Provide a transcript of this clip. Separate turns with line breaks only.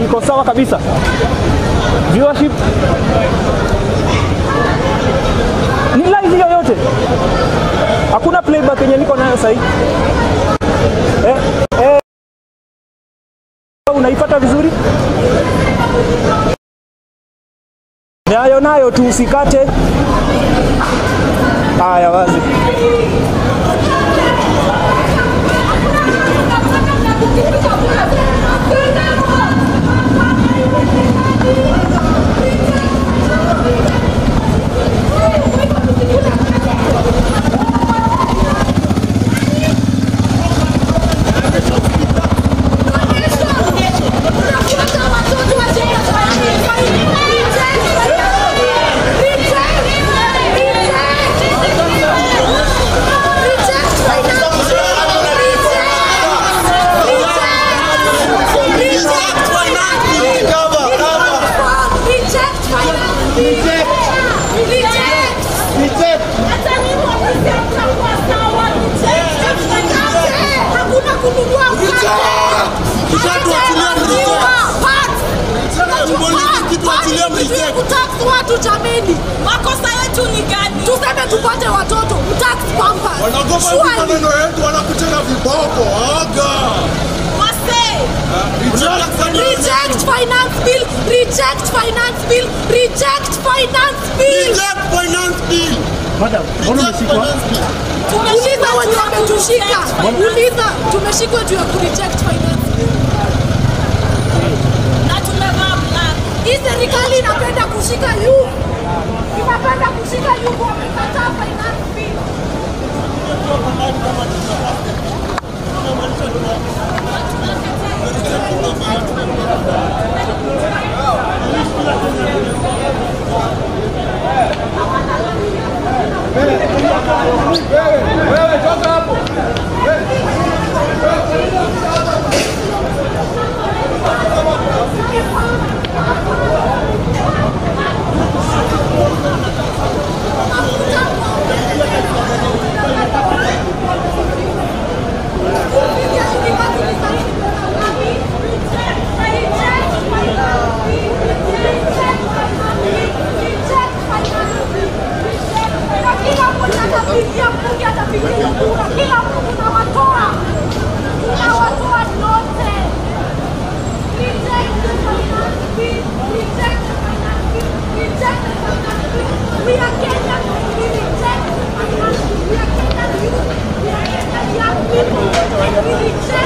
Iko sawa kabisa. Viewership ni live hiyo yote. Hakuna playback yenye niko nayo sasa hivi. Unaipata vizuri? Nayo nayo tu usikate. Haya wazi.
Watu jameni, makosa yetu ni gani? Tuseme tupate watoto, mtax pampers.
Wanagopa maneno yetu, wanakuchana viboko. Aga.
Wase. Reject finance bill, reject finance bill, reject finance bill.
Reject finance bill.
Madam, mbona umeshikwa?
Uliza wenye wametushika. Uliza, tumeshikwa juu ya ku reject finance bill. Na tumevaa black. Hii serikali inapenda kushika youth.